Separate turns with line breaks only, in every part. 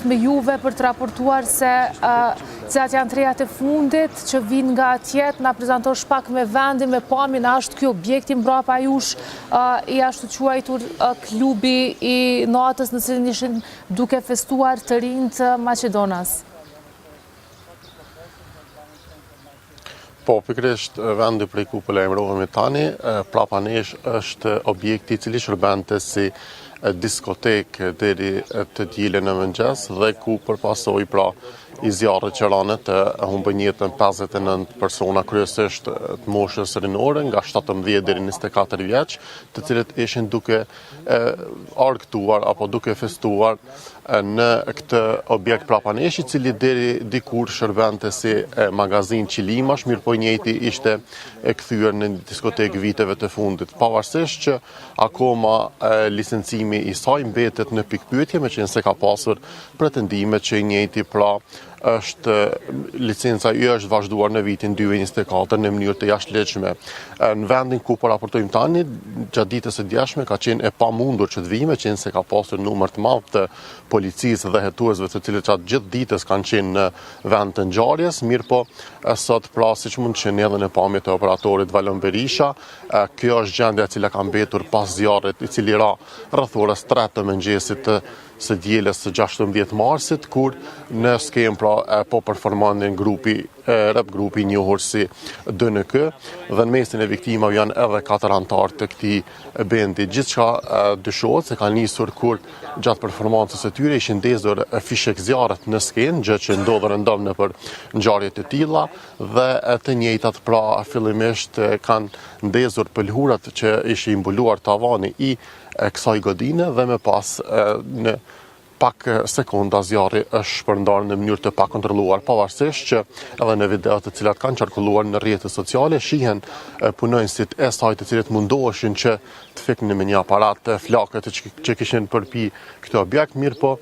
me juve për të raportuar se cilat janë të rejat e fundit që vijnë nga atje, të na prezantosh pak me vendin, me pamjen, a është ky objekti mbrapa jush i ashtuquajtur klubi i natës në cilin ishin duke festuar të rinjtë maqedonas.
Po, pikërisht vendi prej ku po lajmërohemi tani, prapa nesh është objekti i cili shërbente si diskotekë deri të dielën në mëngjes dhe ku për pasojë pra i zjarrit që ra në të humbën jetën 59 persona kryesisht të moshës rinore nga 17 deri 24 vjeç, të cilët ishin duke argëtuar apo duke festuar në këtë objekt prapa nesh, i cili deri dikur shërbente si magazinë qilimash, mirëpo i njëjti ishte e kthyer në diskotekë viteve të fundit. Pavarësisht që akoma licencimi i saj mbetet në pikëpyetje, meqenëse ka pasur pretendime që i njëjti pra është licenca i është vazhduar në vitin 2024 në mënyrë të jashtëligjshme. Në vendin ku po raportojmë tani, gjatë ditës së djeshme ka qenë e pamundur që të vijmë, meqenëse ka pasur numër të madh të policisë dhe hetuesve të cilët gjatë gjithë ditës kanë qenë në vend të ngjarjes, mirëpo sot pra siç mund të shihni edhe në pamjet e operatorit Valon Berisha, kjo është gjendja e cila ka mbetur pas zjarrit i cili ra rreth orës 3 të mëngjesit të së dielës së 16 marsit, kur në skenë pra po performonin grupi, rap grupi i njohur si DNK, dhe në mesin e viktimave janë edhe katër anëtarë të këtij bendi. Gjithçka dyshohet se ka nisur kur gjatë performancës së tyre ishin ndezur fishekzjarret në skenë, gjë që ndodh rëndom nëpër ngjarje të tilla, dhe të njëjtat pra fillimisht kanë ndezur pëlhurat që ishin mbuluar tavani i kësaj godine dhe më pas në pak sekonda zjarri është shpërndarë në mënyrë të pakontrolluar, pavarësisht që edhe në video të cilat kanë qarkulluar në rrjetet sociale shihen punonjësit e saj të cilët mundoheshin që të fiknin me një aparat flakët që kishin përpi këtë objekt, mirëpo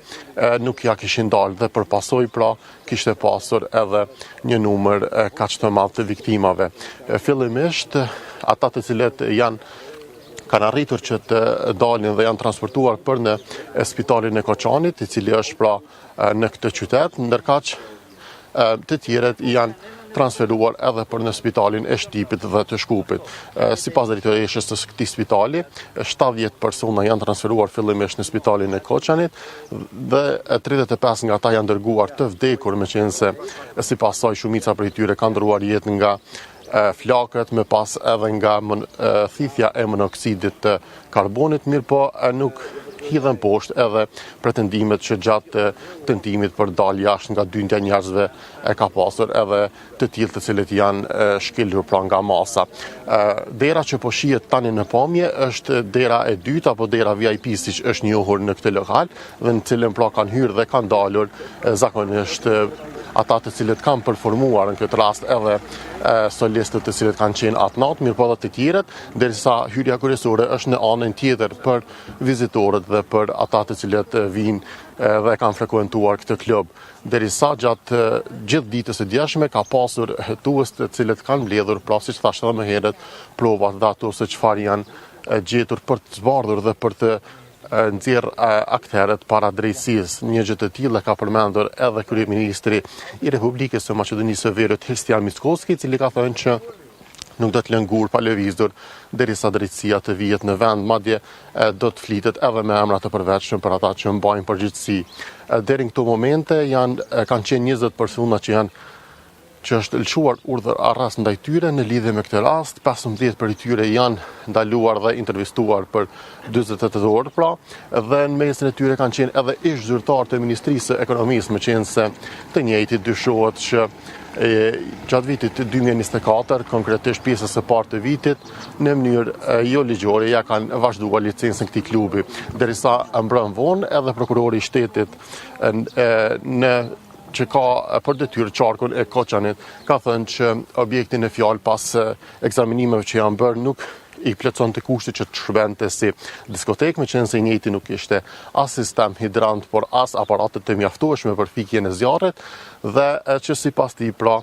nuk ia kishin dalë dhe për pasojë pra kishte pasur edhe një numër kaq të madh të viktimave. Fillimisht ata të cilët janë kanë arritur që të dalin dhe janë transportuar për në spitalin e Koçanit, i cili është pra në këtë qytet, ndërkaq të tjerët janë transferuar edhe për në spitalin e Shtipit dhe të Shkupit. Sipas drejtoreshës së këtij spitali, 70 persona janë transferuar fillimisht në spitalin e Koçanit dhe 35 nga ta janë dërguar të vdekur, meqenëse sipas saj shumica prej tyre kanë ndërruar jetë nga flakët, më pas edhe nga thithja e monoksidit të karbonit, mirëpo nuk hidhen poshtë edhe pretendimet që gjatë tentimit për dalë jashtë nga dyndja e njerëzve e ka pasur edhe të tillë të cilët janë shkelur pra nga masa. Dera që po shihet tani në pamje është dera e dytë apo dera VIP siç është njohur në këtë lokal dhe në cilën pra kanë hyrë dhe kanë dalur zakonisht ata të cilët kanë performuar në këtë rast edhe solistët të cilët kanë qenë atë natë, mirëpo edhe të tjerët, derisa hyrja kryesore është në anën tjetër për vizitorët dhe për ata të cilët vijnë dhe kanë frekuentuar këtë klub. Derisa gjatë gjithë ditës së djeshme ka pasur hetues të cilët kanë mbledhur, pra siç thashë edhe më herët, provat dhe ato se çfarë janë gjetur për të zbardhur dhe për të nxjerrë akterët para drejtësisë. Një gjë të tillë e ka përmendur edhe kryeministri i Republikës së Maqedonisë së Veriut, Hristijan Mickoski, i cili ka thënë që nuk do të lënë gur pa lëvizur derisa drejtësia të vihet në vend, madje do të flitet edhe me emra të përveçëm për ata që mbajnë përgjegjësi. Deri në këto momente janë kanë qenë 20 persona që janë që është lëshuar urdhër arrest ndaj tyre në lidhje me këtë rast, 15 prej tyre janë ndaluar dhe intervistuar për 48 orë, pra, dhe në mesin e tyre kanë qenë edhe ish zyrtarë të Ministrisë së Ekonomisë, meqenëse të njëjtit dyshohet që e, gjatë vitit 2024, konkretisht pjesës së parë të vitit, në mënyrë jo ligjore ia kanë vazhduar licencën këtij klubi. Derisa mbrëmë vonë edhe prokurori i shtetit në që ka për detyrë qarkun e Koçanit, ka thënë që objekti në fjalë pas ekzaminimeve që janë bërë nuk i plotësonte kushtet që të shërbente si diskotekë, meqenëse i njëjti nuk kishte as sistem hidrant, por as aparate të mjaftueshme për fikjen e zjarrit dhe që sipas tij pra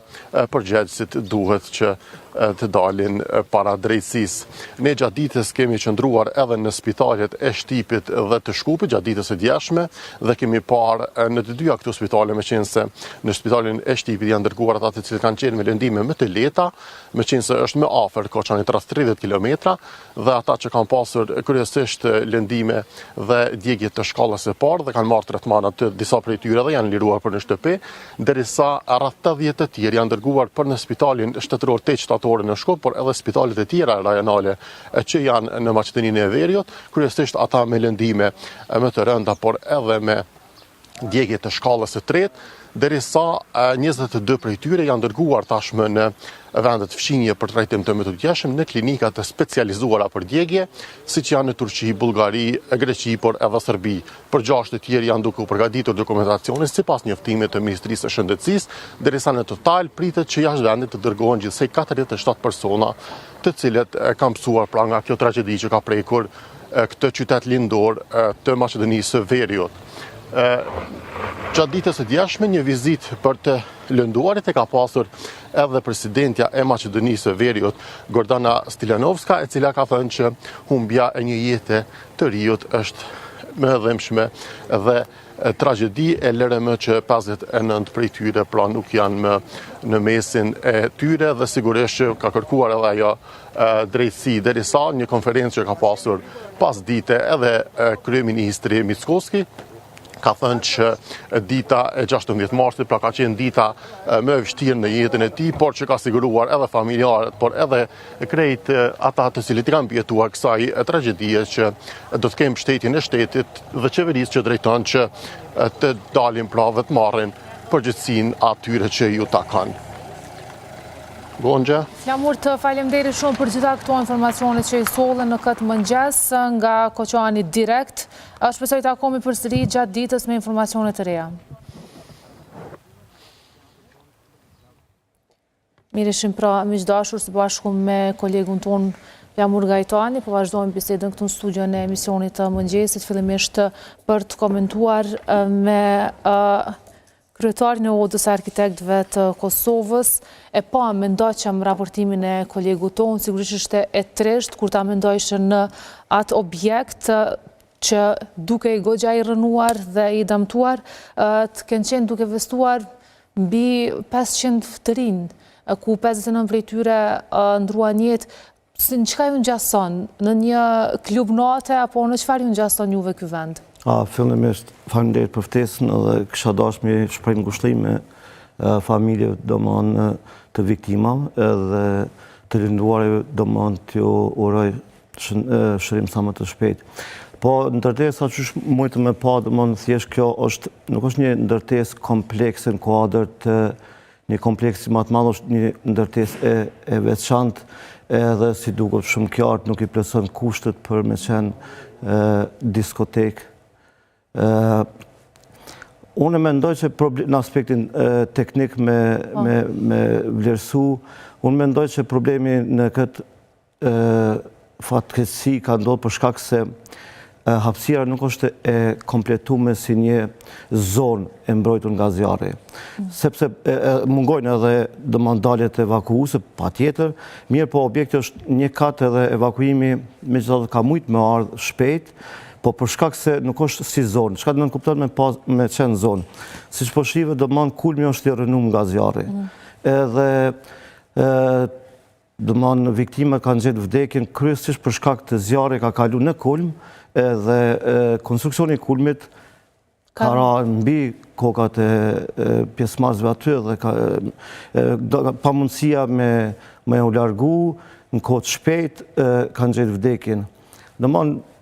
përgjegjësit duhet që të dalin para drejtësisë. Ne gjatë ditës kemi qëndruar edhe në spitalet e Shtipit dhe të Shkupit gjatë ditës së djeshme dhe kemi parë në të dyja këto spitale, meqenëse në spitalin e Shtipit janë dërguar ata të cilët kanë qenë me lëndime më të lehta, meqenëse është më afër Koçanit rreth 30 kilometra dhe ata që kanë pasur kryesisht lëndime dhe djegie të shkallës së parë dhe kanë marrë tretman aty disa prej tyre dhe janë liruar për në shtëpi, derisa rreth 80 të tjerë janë dërguar për në spitalin shtetëror 8 shtatori në Shkup, por edhe spitalet e tjera rajonale që janë në Maqedoninë e Veriut, kryesisht ata me lëndime më të rënda, por edhe me djegie të shkallës së tretë, derisa 22 prej tyre janë dërguar tashmë në vendet fqinje për trajtim të mëtutjeshëm në klinika të specializuara për djegie, siç janë në Turqi, Bullgari, Greqi, por edhe Serbi. Për 6 të tjerë janë duke u përgatitur dokumentacioni sipas njoftimit të Ministrisë së Shëndetësisë, derisa në total pritet që jashtë vendit të dërgohen gjithsej 47 persona, të cilët kanë pësuar pra nga kjo tragjedi që ka prekur këtë qytet lindor të Maqedonisë së Veriut. Gjatë ditës së djeshme një vizitë për të lënduarit e ka pasur edhe presidentja e Maqedonisë së Veriut, Gordana Stilanovska, e cila ka thënë që humbja e një jete të riut është më e dhimbshme dhe tragjedi e lëre më që 59 prej tyre pra nuk janë më në mesin e tyre dhe sigurisht që ka kërkuar edhe ajo drejtësi derisa një konferencë që ka pasur pas dite edhe kryeministri Mickoski ka thënë që dita e 16 marsit, pra ka qenë dita më e vështirë në jetën e tij, por që ka siguruar edhe familjarët, por edhe krejt ata të cilët i kanë mbijetuar kësaj tragjedie që do të kenë mbështetjen e shtetit dhe qeverisë që drejton që të dalin pra dhe të marrin përgjegjësinë atyre që ju takon. Gonxhe.
Flamur, të faleminderit shumë për gjitha këto informacione që i solle në këtë mëngjes nga Koçani direkt. Shpresoj takohemi përsëri gjatë ditës me informacione të reja. Mirë ishim pra miq të dashur së bashku me kolegun tonë Flamur Gajtani, po vazhdojmë bisedën këtu në studion e emisionit të mëngjesit, fillimisht për të komentuar me kryetarin e Odës së Arkitektëve të Kosovës, e pamë, e ndoqëm raportimin e kolegut tonë, sigurisht ishte e trishtë kur ta mendojsh në atë objekt që dukej goxha i rrënuar dhe i dëmtuar, të kenë qenë duke festuar mbi 500 të rinj, ku 59 prej tyre ndërruan jetë, në çka ju ngjason? Në një klub nate apo në çfarë ju ngjason juve ky
vend? A, fillimisht, faleminderit për ftesën dhe kisha dashtë me shpreh ngushëllime familjeve domethënë të viktimave edhe të lënduarve domethënë t'ju uroj shërim sa më të shpejtë. Po, ndërtesa qysh mujtë me pa, domethënë thjesht kjo është, nuk është një ndërtesë komplekse në kuadër të një kompleksi ma të madh, është një ndërtesë e, e veçantë, edhe si duket shumë qartë, nuk i plotëson kushtet për me qenë diskotekë. Unë mendoj që në aspektin teknik me, po. me, me vlerësu, unë mendoj që problemi në këtë fatkeqësi ka ndodhur për shkak se hapësira nuk është e kompletume si një zonë e mbrojtur nga zjarri. Mm. Sepse mungojnë edhe domethënë daljet evakuuse, patjetër, mirëpo objekti është një kat edhe evakuimi megjithatë ka mujtë me ardhë shpejt, po për shkak se nuk është si zonë, çka nënkupton me, pas, me qenë zonë. Siç po shihet, domethënë kulmi është i rrënum nga zjarri. Mm. Edhe Domethënë viktimat kanë gjetë vdekjen kryesisht për shkak të zjarri ka kalu në kulm edhe konstruksioni i kulmit ka ra mbi kokat e pjesëmarrësve aty dhe ka pamundësia me me u largu në kohë të shpejtë kanë gjetë vdekjen. Domethënë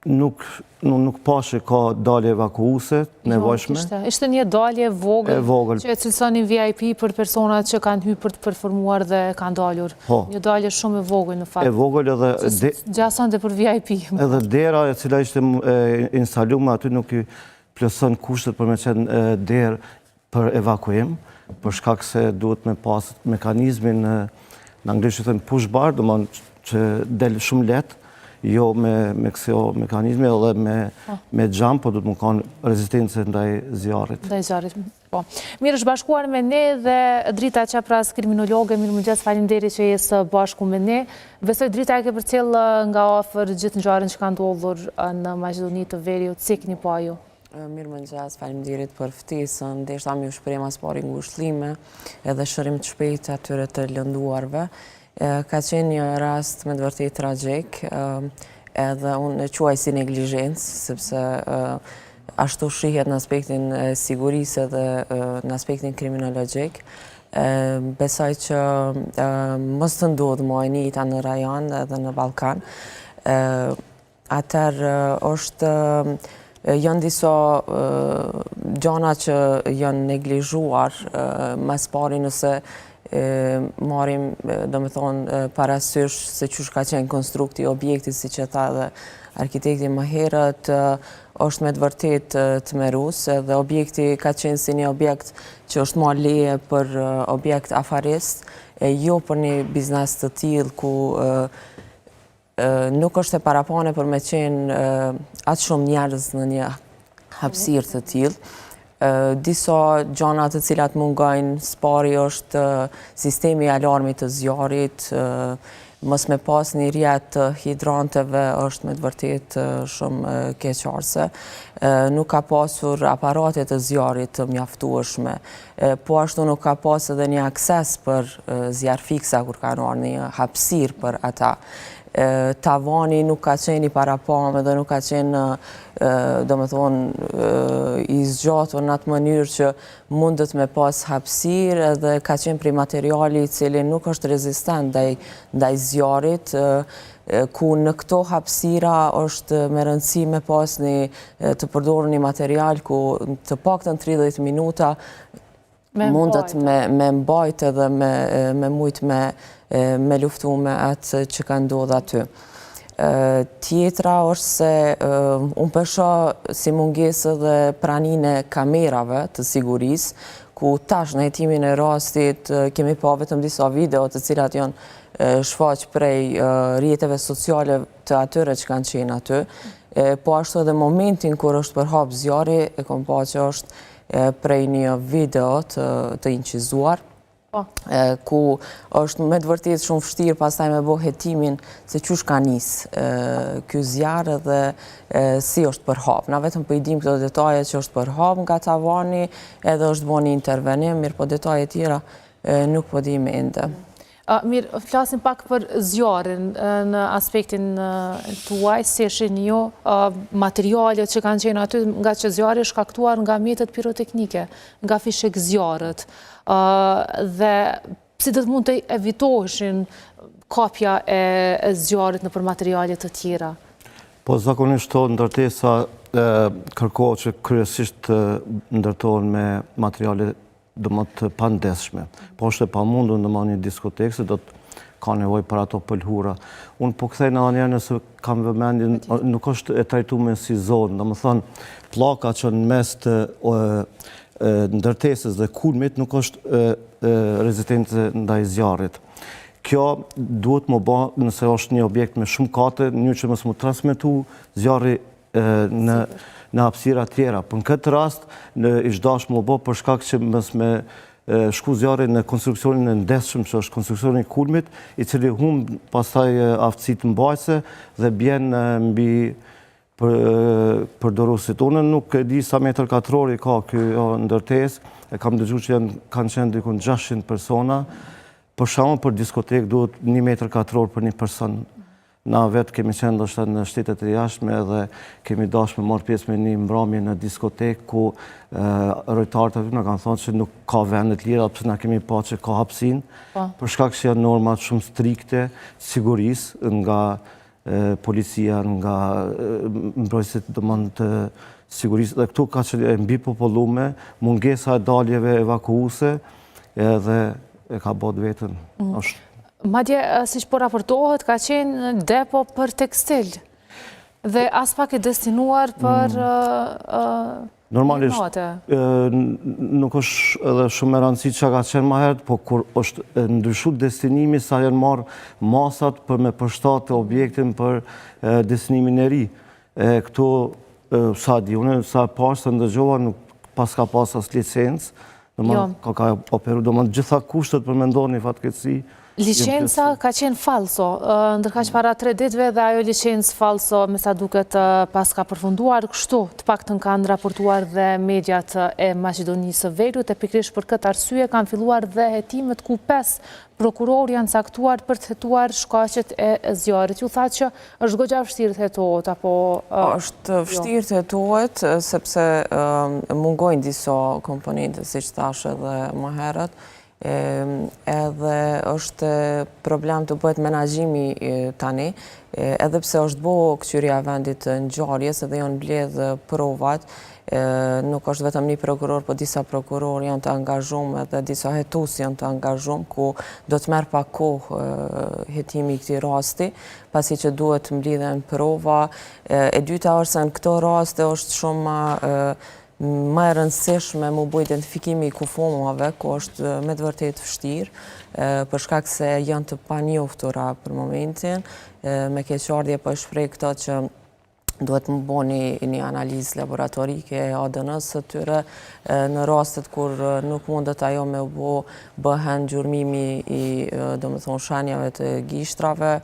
Nuk nuk pashë ka dalje evakuuse të jo, nevojshme.
Ishte, ishte një dalje e vogël, e vogël që e cilësonin VIP për personat që kanë hyrë për të performuar dhe kanë dalur. Po. Një dalje shumë e vogël në
fakt. E vogël edhe
ngjasonte për VIP.
Edhe dera e cila ishte e instalume aty nuk i plotëson kushtet për me qenë derë për evakuim, për shkak se duhet me pas mekanizmin në anglisht i thonë push bar, domethënë që del shumë lehtë, Jo me, me kësi mekanizmi edhe me, po. me xham, po duhet me kanë rezistencë ndaj zjarrit.
Ndaj zjarrit, po. Mirë është bashkuar me ne dhe Drita Çapras, kriminologe, mirëmëngjes, faleminderit që je së bashku me ne. Besoj Drita e ke përcjellë nga afër gjithë ngjarjen që ka ndodhur në Maqedoni të Veriut, si e keni pa ju?
Mirëmëngjes, faleminderit për ftesën, deshta me ju shpreh ma s'pari ngushllime edhe shërim të shpejtë atyre të lënduarve. Ka qenë një rast me të vërtetë tragjik, edhe unë e quaj si neglizhencë, sepse ashtu shihet në aspektin e sigurisë edhe në aspektin kriminologjik. Besoj që mos të ndodhë ma e njëjta në rajon edhe në Ballkan. Atëherë është janë disa gjana që janë neglizhuar, ma s'pari nëse marrim, domethonë, parasysh se qysh ka qenë konstrukti i objektit, siç e tha edhe arkitekti më herët, është me të vërtetë tmerrues, edhe objekti ka qenë si një objekt që është marrë leje për objekt afarist, e jo për një biznes të tillë ku Nuk është e parapane për me qenë aq shumë njerëz në një hapësirë të tillë. Disa gjana të cilat mungojnë, s'pari është sistemi i alarmit të zjarrit, mos me pas një rrjet të hidranteve është me të vërtetë shumë keqardhëse. Nuk ka pasur aparate të zjarrit të mjaftueshme. Po ashtu nuk ka pas edhe një akses për zjarrfikësa kur kanë ardhë një hapësirë për ata. Tavani nuk ka qenë i parapamë dhe nuk ka qenë, domethonë, i zgjatur në atë mënyrë që mundet me pas hapësirë edhe ka qenë prej materiali i cili nuk është rezistent ndaj zjarrit, ku në këto hapësira është me rëndësi me pas një të përdorur një material ku të paktën 30 minuta mundet me mbajt edhe me mujt me luftu me atë që ka ndodhë aty. Tjetra është se unë po e shoh si mungesë edhe praninë e kamerave të sigurisë, ku tash në hetimin e rastit kemi pa vetëm disa video të cilat janë shfaq prej rrjeteve sociale të atyre që kanë qenë aty. Po ashtu edhe momentin kur është përhap zjarri, e kom pa që është prej një video të, të incizuar, po. ku është me të vërtetë shumë vështirë pastaj me bo hetimin se qysh ka nis ky zjarr edhe si është përhap. Na vetëm po i dim këto detaje që është përhap nga tavani edhe është bo një intervenim, mirëpo detaje tjera nuk po dim ende.
Mirë, flasim pak për zjarrin në aspektin tuaj, si e shihni ju materialet që kanë qenë aty, ngaqë zjarri është shkaktuar nga mjetet piroteknike, nga fishekzjarrët, dhe si do të mund të evitoheshin kapja e zjarrit nëpër materiale të tjera?
Po, zakonisht këto ndërtesa kërkohet që kryesisht të ndërtohen me materiale domethënë të pandezshme. Po është e pamundur domethënë një diskotekë se do të ka nevojë për ato pëlhura. Unë po kthehna edhe njëherë nëse kam vëmendjen, nuk është e trajtume si zonë, domethënë, pllaka që në mes të ndërtesës dhe kulmit nuk është rezistente ndaj zjarrit. Kjo duhet me ba nëse është një objekt me shumë kate, një që mos m'u transmetu zjarri në në hapësira tjera. Po në këtë rast ish dashtë me bo për shkak që mos me shku zjarri në konstruksionin e ndezshëm që është konstruksioni i kulmit, i cili humb pastaj aftësitë mbajtëse dhe bjen mbi përdoruesit. Unë nuk e di sa metër katror i ka kjo ndërtesë, e kam dëgju që kanë qenë dikun 600 persona, për shembull për diskotekë duhet një metër katror për një person. Na vetë kemi qenë ndoshta në shtetet e jashtme dhe kemi dashur me marrë pjesë me një mbrëmje në diskotekë ku rojtarët aty na kanë thonë që nuk ka vende të lira, pse na kemi pa që ka hapësinë, po. për shkak se janë normat shumë strikte të sigurisë nga policia, nga mbrojtësit domethënë të sigurisë dhe këtu ka qenë e mbipopullume, mungesa e daljeve evakuuse edhe e ka bo të vetën.
Mm. Është Madje, siç po raportohet, ka qenë depo për tekstil dhe aspak e destinuar për... Mm.
Normalisht, nuk është edhe shumë me rëndësi që ka qenë ma herët, po kur është ndryshu destinimi, sa janë marrë masat për me përshtatë objektin për destinimin e ri. E këto, sa di unë, sa pashë e ndëgjova, nuk paska pas as licencë, jo. ka ka operu, domethënë gjitha kushtet për me ndodh një fatkeqësi,
Licenca ka qenë falso, ndërkaq para tre ditëve dhe ajo licencë falso me sa duket paska përfunduar, kështu të paktën kanë raportuar dhe mediat e Maqedonisë së Veriut, e pikërisht për këtë arsye kanë filluar dhe hetimet ku 5 prokurorë janë caktuar për të hetuar shkaqet e zjarrit. Ju thatë që është goxha vështirë të hetohet, apo...
Është jo? vështirë të hetohet, sepse mungojnë disa komponente, siç thashë edhe më herët, edhe është problem të bëhet menaxhimi tani, edhe pse është bo këqyrja e vendit të ngjarjes edhe janë mbledh provat, nuk është vetëm një prokuror, po disa prokuror janë të angazhum edhe disa hetues janë të angazhum, ku do të merr pak kohë hetimi i këtij rasti, pasi që duhet të mblidhen prova. E dyta është se në këto raste është shumë ma Më e rëndësishme m'u bo identifikimi i kufomave, ku është me të vërtetë vështirë, për shkak se janë të panjoftura për momentin. Me keqardhje po e shpreh këto që duhet m'u bo një, një analizë laboratorike e ADN-së së tyre, në rastet kur nuk mundet ajo me u bo, bëhen gjurmimi i, domethonë, shenjave të gishtrave,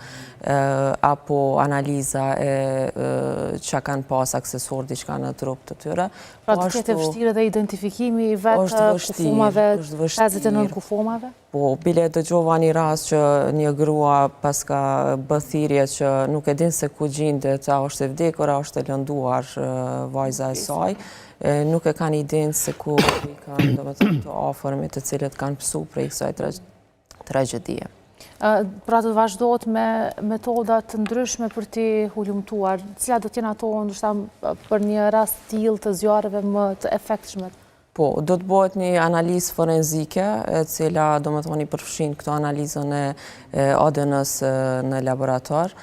apo analiza e që kanë pas aksesor diçka në trup të
tyre. Pra të jetë e vështirë dhe identifikimi i vetë kufomave, 59 kufomave?
Po, bile dëgjova një rast që një grua paska bë thirrje që nuk e din se ku gjindet, a është e vdekur, a është e lënduar vajza e saj, nuk e kanë idenë se ku i kanë, domethënë, të afërmit të cilët kanë pësu prej kësaj tragjedie.
Pra do të vazhdohet me metoda të ndryshme për t'i hulumtuar, cilat do të jenë ato ndoshta për një rast të tillë të zjarreve më të efektshme?
Po, do të bëhet një analizë forenzike, e cila domethonë i përfshin këto analizën e ADN-së në laborator.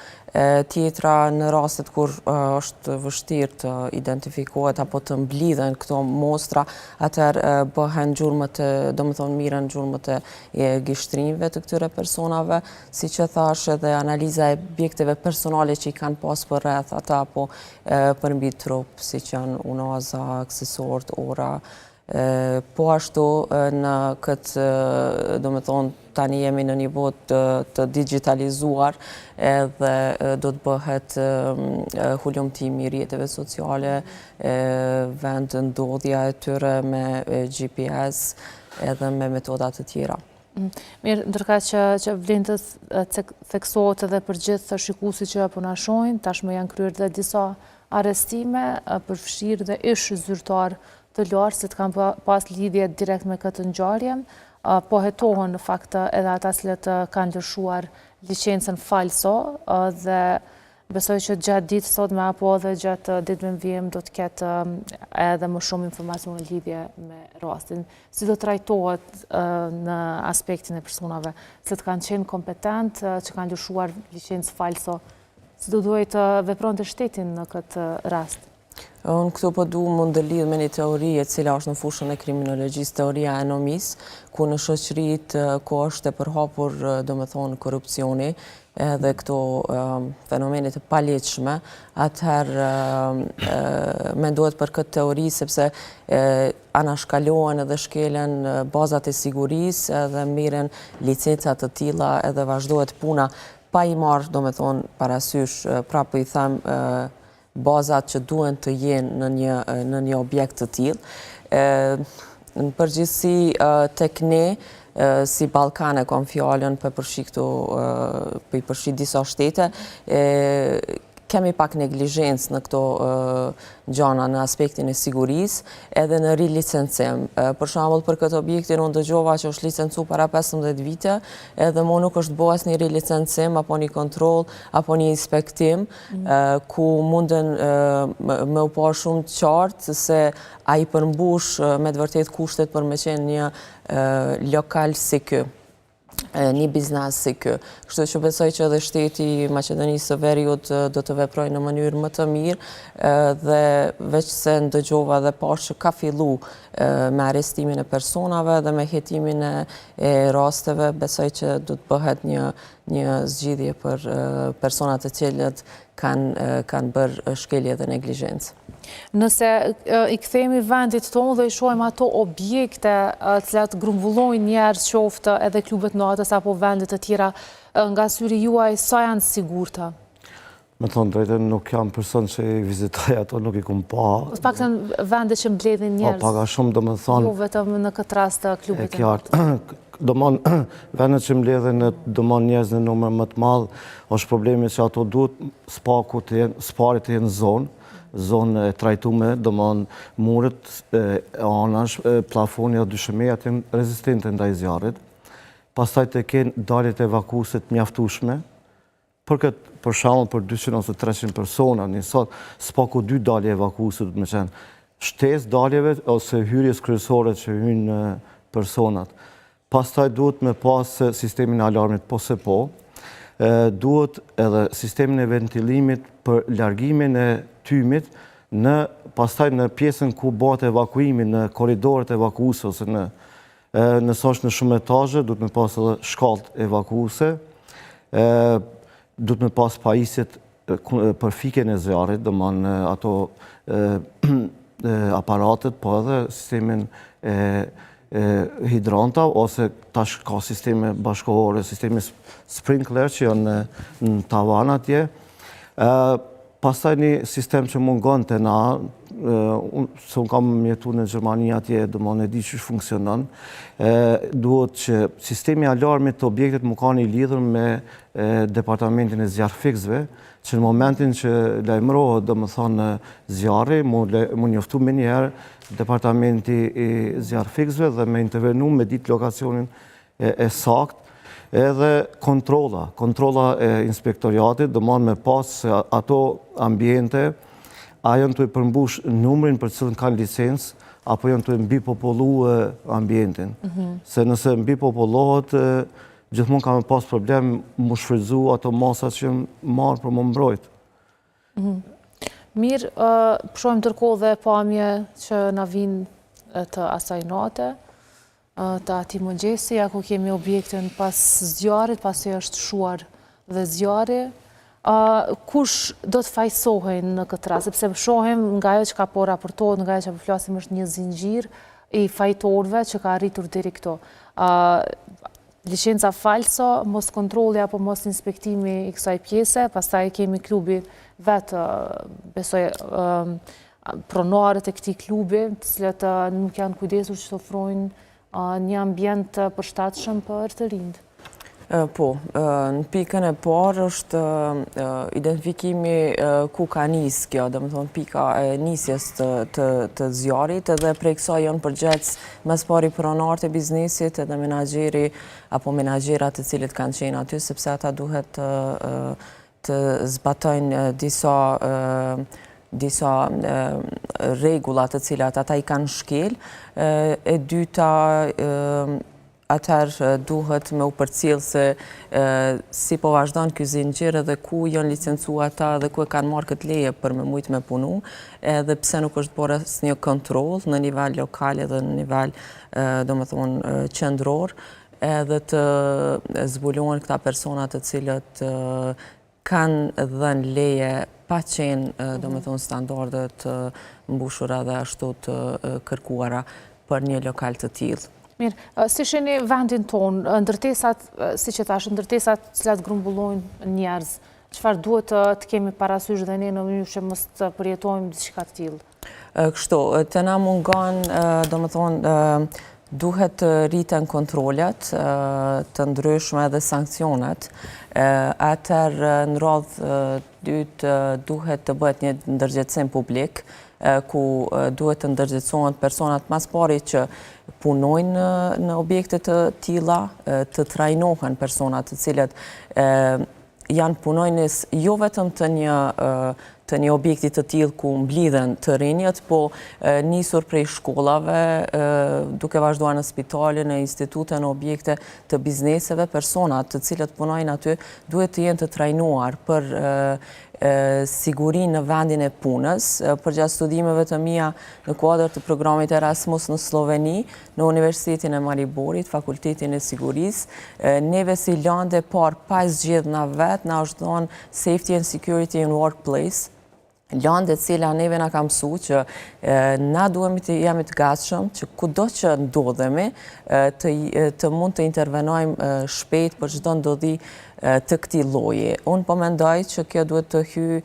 Tjetra, në rastet kur është vështirë të identifikohet apo të mblidhen këto mostra, atëherë bëhen gjurmët, domethonë mirren gjurmët e gishtrinjve të këtyre personave, siç e thashë edhe analiza e objekteve personale që i kanë pas përreth ata apo përmbi trup, siç janë unaza, aksesorët, ora, po ashtu në këtë, domethonë, tani jemi në një botë të digitalizuar edhe do të bëhet hulumtimi i rrjeteve sociale, vendndodhja e tyre me GPS edhe me metoda të tjera.
Mm. Mirë, ndërkaq që, që vlen të theksohet edhe për gjithë shikuesit që po na shohin, tashmë janë kryer dhe disa arrestime, përfshirë dhe ish zyrtarë të lartë që kanë pas lidhje direkt me këtë ngjarje, po hetohen në fakt edhe ata të cilët kanë lëshuar licencën falso dhe Besoj që gjatë ditës sotme apo edhe gjatë ditëve në vijim do të ketë edhe më shumë informacione në lidhje me rastin. Si do trajtohet në aspektin e personave, cilët kanë qenë kompetent, që kanë lëshuar licencë falso, si do duhej të vepronte shteti në këtë rast?
Unë këtu po du me ndërlidh me një teori e cila është në fushën e kriminologjisë, teoria e anomisë, ku në shoqëritë ku është e përhapur, domethonë, korrupsioni, edhe këto fenomene të paligjshme, atëherë mendohet për këtë teori sepse anashkalohen edhe shkelen bazat e sigurisë edhe merren licenca të tilla edhe vazhdohet puna pa i marrë, domethonë, parasysh, prapë po i them, bazat që duhen të jenë në një në një objekt të tillë. Në përgjithësi tek ne si Ballkan e kom fjalën po përfshi këtu po i përfshi disa shtete, kemi pak neglizhencë në këto gjana në aspektin e sigurisë edhe në rilicencim. Për shembull për këtë objektin unë dëgjova që është licencu para 15 vite, edhe mo nuk është bo asnjë rilicencim apo një kontroll apo një inspektim ku munden me u pa shumë qartë se a i përmbush me të vërtetë kushtet për me qenë një lokal si ky. një biznes si ky. Kështu që besoj që edhe shteti i Maqedonisë së Veriut do të veprojë në mënyrë më të mirë dhe veç se ndëgjova dhe pashë që ka fillu me arrestimin e personave dhe me hetimin e rasteve, besoj që do të bëhet një një zgjidhje për personat të cilët kanë kanë bërë shkelje dhe neglizhencë.
Nëse i kthehemi vendit tonë dhe i shohim ato objekte të cilat grumbullojnë njerëz qoftë edhe klubet natës apo vende të tjera, nga syri juaj sa janë të sigurta?
Me thonë drejtën, nuk jam person që i vizitoj ato, nuk i kum pa.
Po të paktën vende që mbledhin po, njerëz.
Po, pak a shumë, domethonë...
Jo vetëm në këtë rast të klubit
të natës. Domethonë, vendet që mbledhin, domethonë njerëz në numër më të madh, është problemi që ato duhet s'paku të jenë, s'pari të jenë zonë, zonë e trajtume, domethonë, muret e anash, plafoni dhe dyshemeja të jenë rezistente ndaj zjarrit, pastaj të kenë daljet evakuese të mjaftushme, Për këtë, për shembull, për 200 ose 300 persona, një sallë, s'paku dy dalje evakuese duhet me qenë. Shtesë daljeve ose hyrjes kryesore që hynë personat. Pastaj duhet me pas sistemin e alarmit po se po, duhet edhe sistemin e ventilimit për largimin e tymit në pastaj në pjesën ku bëhet evakuimi në korridoret evakuese ose në Nëse është në shumë etazhe, duhet me pas edhe shkallët evakuese, duhet me pas pajisjet për fikjen e zjarrit, domethonë ato aparatet, po edhe sistemin e hidrantave, ose tash ka sisteme bashkëkohore, sistemi sprinkler që janë në tavan atje. Pastaj një sistem që mungon te na, se unë kam jetu në Gjermani atje, domethonë e di qysh funksionon, duhet që sistemi i alarmit të objektit me kanë i lidhur me departamentin e zjarrfikësve, që në momentin që lajmërohet, domethonë, zjarri, mu njoftu menjëherë departamenti i zjarrfikësve dhe me intervenu me ditë lokacionin e saktë, edhe kontrolla, kontrolla e inspektoriatit, domethonë me pas se ato ambiente, a janë tu e përmbush numrin për cilën kanë licencë, apo janë tu e mbipopullu ambientin. Mhm. Se nëse mbipopullohet, gjithmonë ka me pas problem mu shfrytëzu ato masa që janë marrë për mu mbrojt.
Mhm. Mirë, po shohim ndërkohë dhe pamje që na vijnë të asaj nate, të atij mëngjesi, ja ku kemi objektin pas zjarrit, pasi është shuar dhe zjarri. Kush do të fajësohej në këtë rast? Sepse shohim nga ajo çka po raportohet, nga ajo që po flasim është një zinxhir i fajtorëve që ka arritur deri këtu. Licenca falso, mos kontrolli apo mos inspektimi i kësaj pjese, pastaj kemi klubi vetë, besoj, pronarët e këtij klubi, të cilët nuk janë kujdesur që të ofrojnë një ambient të përshtatshëm për të rinjtë.
Po, në pikën e parë është identifikimi ku ka nis kjo, domethonë pika e nisjes të, të, të zjarrit edhe prej kësaj janë përgjegjës më së pari pronarët e biznesit edhe menaxheri apo menaxherat të cilët kanë qenë aty, sepse ata duhet të të zbatojnë disa disa rregulla të cilat ata i kanë shkel. E dyta, atëherë duhet me u përcjell se si po vazhdon ky zinxhir edhe ku janë licencu ata dhe ku e kanë marrë këtë leje për me mujtë me punu, edhe pse nuk është bërë asnjë kontroll në nivel lokal edhe në nivel, domethonë, qendror, edhe të zbulohen këta persona të cilët kanë dhënë leje pa qenë, mhm. domethonë, standardet të mbushura dhe ashtu të kërkuara për një lokal të
tillë. Mirë, si shihni vendin tonë, ndërtesat, siç e thashë, ndërtesat të cilat grumbullojnë njerëz, çfarë duhet të kemi parasysh dhe ne në mënyrë që mos të përjetojmë diçka të
tillë? Kështu, te na mungon, domethonë, duhet të rriten kontrollet të ndryshme dhe sankcionet. Atëherë, në radhë dytë, duhet të bëhet një ndërgjegjësim publik, ku duhet të ndërgjegjësohen personat ma s'pari që punojnë në objekte të tilla, të trajnohen personat të cilët janë punonjës jo vetëm të një. të një objekti të tillë ku mblidhen të rinjët, po nisur prej shkollave, duke vazhduar në spitale, në institute, në objekte të bizneseve, personat të cilët punojnë aty duhet të jenë të trajnuar për sigurinë në vendin e punës. Përgjatë studimeve të mia në kuadër të programit Erasmus në Slloveni, në Universitetin e Mariborit, Fakultetin e Sigurisë, neve si landë e parë pa e zgjedh na vetë, na është dhonë Safety and Security in Workplace, landë e cila neve na ka mësu që na duhemi të jemi të gatshëm që kudo që ndodhemi të, të mund të intervenojmë shpejt për çdo ndodhi të këtij lloji. Unë po mendoj që kjo duhet të hyjë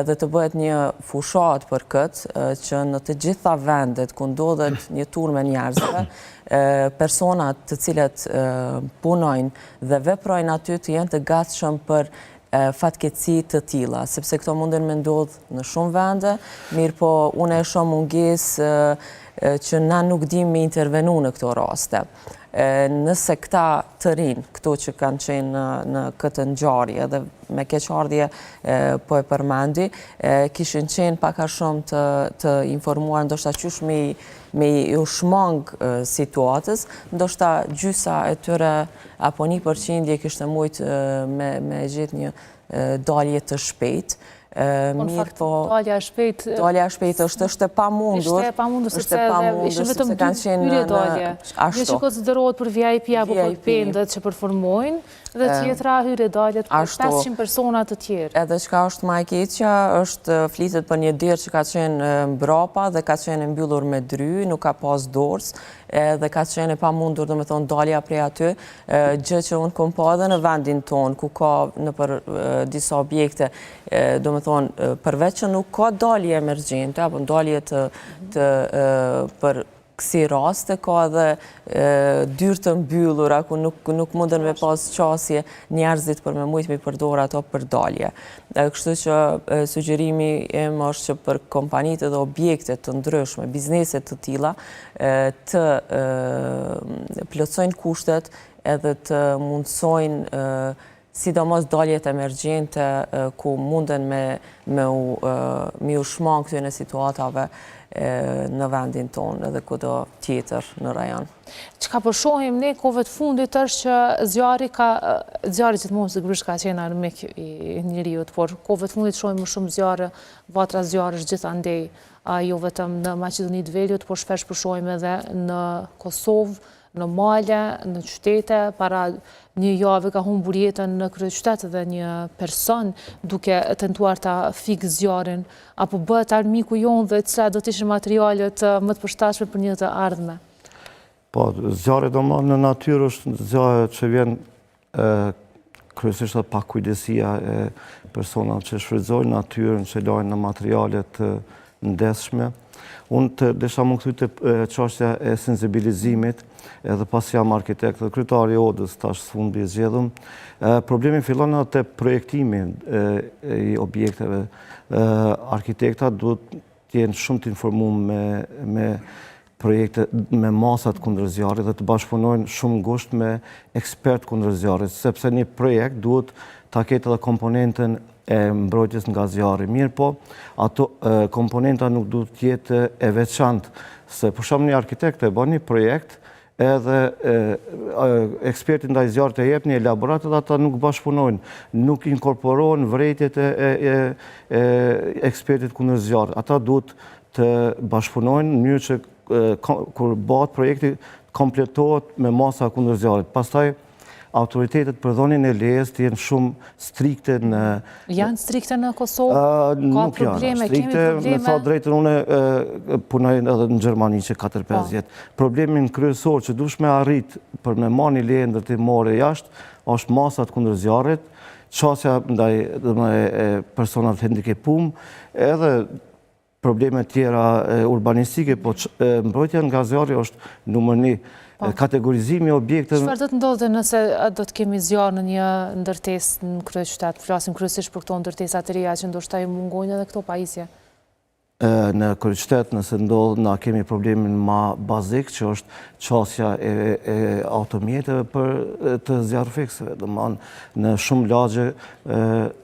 dhe të bëhet një fushatë për këtë, që në të gjitha vendet ku ndodhet një turmë e njerëzve, personat të cilët punojnë dhe veprojnë aty të jenë të gatshëm për fatkeqësi të tilla, sepse këto munden me ndodhë në shumë vende, mirëpo unë e shoh mungesë që na nuk dim me intervenu në këto raste. Nëse këta të rinj, këto që kanë qenë në këtë ngjarje dhe me keqardhje po e përmendi, kishin qenë pak a shumë të, të informuar, ndoshta qysh me, me iu shmang situatës, ndoshta gjysa e tyre apo një përqindje kishte mujtë me, me gjetë një dalje të shpejtë.
Po në fakt, po, dalja e shpejtë...
Dalja e shpejtë është është e pamundur.
Ishte e pamundur, sepse edhe ishin vetëm dy hyrje dalje. Një që konsiderohet për VIP apo për bendet që performojnë, dhe tjetra hyrje dalje për 500 persona të tjerë.
Edhe çka është ma e keqja, është flitet për një derë që ka qenë mbrapa dhe ka qenë e mbyllur me dry, nuk ka pas dorsë, edhe ka qenë e pamundur, domethonë, dalja prej aty, gjë që unë kom pa edhe në vendin tonë, ku ka nëpër disa objekte, domethonë, përveç që nuk ka dalje emergjente, apo dalje të, të për kësi raste, ka edhe dyrë të mbyllura, ku nuk, nuk munden me pas qasje njerëzit për me mujtë me përdor ato për dalje. Kështu që sugjerimi im është që për kompanitë dhe objekte të ndryshme, biznese të tilla, të plotësojnë kushtet edhe të mundësojnë sidomos daljet emergjente ku munden me me u me u shmang këtyre situatave në vendin tonë edhe kudo tjetër në rajon.
Çka po shohim ne kohëve të fundit është që zjarri ka zjarri gjithmonë sigurisht ka qenë armik i njeriut, por kohëve të fundit shohim më shumë zjarre, vatra zjarresh gjithandej, jo vetëm në Maqedoni të Veriut, por shpesh po shohim edhe në Kosovë, në male, në qytete, para një jave ka humbur jetën në kryeqytet dhe një person duke tentuar ta fikë zjarrin, a po bëhet armiku jonë dhe cilat do të ishin materialet më të përshtatshme për një të ardhme?
Po, zjarri domethënë në natyrë është zjarri që vjen kryesisht edhe pakujdesia e personave që shfrytëzojnë natyrën, që lajnë në materiale të ndezshme. Unë të desha m'u kthy te çështja e sensibilizimit, edhe pasi jam arkitekt dhe kryetar i odës tash së fundmi i zgjedhun, problemi fillon edhe te projektimi i objekteve. Arkitekta duhet të jenë shumë të informuar me me projekte me masat kundër zjarrit dhe të bashkëpunojnë shumë ngushtë me ekspertë kundër zjarrit, sepse një projekt duhet ta ketë edhe komponentën e mbrojtjes nga zjarri. Mirëpo, ato komponenta nuk duhet të jetë e veçantë, se për shembull një arkitekt e bën një projekt edhe eksperti ndaj zjarrit e jep një elaborat edhe ata nuk bashkëpunojnë, nuk inkorporohen vërejtjet e, e, e ekspertit kundër zjarrit. Ata duhet të bashkëpunojnë në mënyrë që kur bëhet projekti kompletohet me masa kundër zjarrit. Pastaj autoritetet për dhënien e lejes të jenë shumë strikte në...
Janë strikte në Kosovë?
Ka probleme, kemi probleme? Me thënë drejtën, unë punoj edhe në Gjermani që 4-5 po. vjet. Problemin kryesor që duhesh me arrit për me marrë një leje ndërtimore jashtë, është masat kundër zjarrit, qasja ndaj e personave të hendikepum, edhe probleme tjera urbanistike, po mbrojtja nga zjarri është numër një. Po. Kategorizimi i objekteve...
Çfarë do të ndodhte nëse do të kemi zjarr në një ndërtesë në kryeqytet? Flasim kryesisht për këto ndërtesa të reja që ndoshta i mungojnë edhe këto pajisje.
Në kryeqytet, nëse ndodh, na kemi problemin ma bazik, që është qasja e, e automjeteve për të zjarrfikësve. Domethënë, në shumë lagje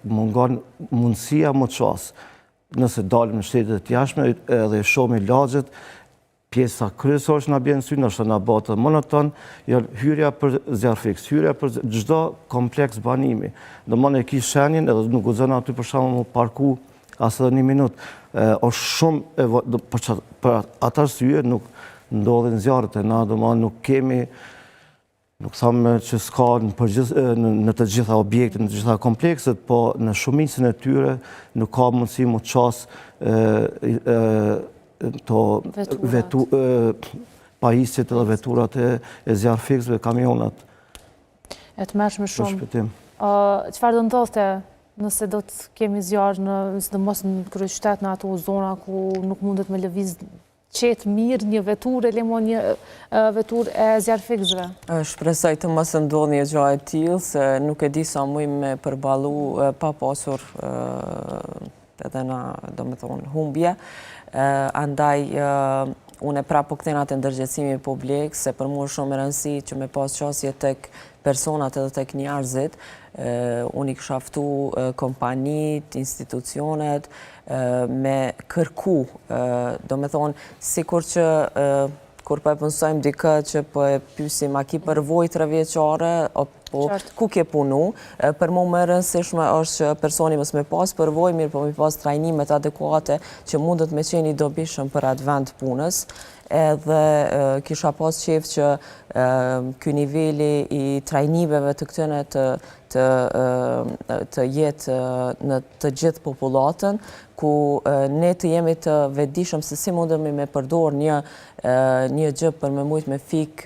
mungon mundësia m'u qasë. Nëse dalim në shtetet e jashtme edhe shohim lagjet, pjesa kryesore që na bjen në sy, ndoshta na bëhet edhe monoton, janë hyrja për zjarrfikës, hyrja për çdo kompleks banimi. Domethënë e ki shenjën edhe nuk guxon aty për shembull mu parku as edhe një minutë. Është shumë e për, për atë arsye nuk ndodhin zjarret e na domethënë nuk kemi Nuk thamë që s'ka në, përgjith, në, në të gjitha objektet, në të gjitha komplekset, po në shumicën e tyre nuk ka mundësi mu qas e, e, to vetu, e, pajisjet edhe veturat e, e zjarrfikësve, kamionat.
E tmerrshme shumë. Çfarë do ndodhte nëse do të kemi zjarr në, sidomos në kryeqytet në ato zona ku nuk mundet me lëviz qetë mirë një veturë, e le mo një veturë e zjarrfikësve?
Shpresoj të mos ndodhë një gjë e tillë, se nuk e di sa mujmë me përballu pa pasur edhe na, domethonë, humbje. Andaj, unë e prapë po kthehna te ndërgjegjësimi publik, se për mu është shumë e rëndësi që me pas qasje tek personat edhe tek njerëzit, unë i kisha ftu kompanit, institucionet, me kërku, domethonë, sikur që kur po e punësojmë dikë që po e pysim a ki përvojë trevjeçare, po ku ke punu, për mu më e rëndësishme është që personi mos me pas përvojë, mirë po me pas trajnimet adekuate që mundet me qenë i dobishëm për atë vend punës, edhe kisha pas qef që ky niveli i trajnimeve të këtyne të të të jetë në të gjithë popullatën, ku ne të jemi të vetëdijshëm se si mundemi me përdor një një gjë për me mujt me fik.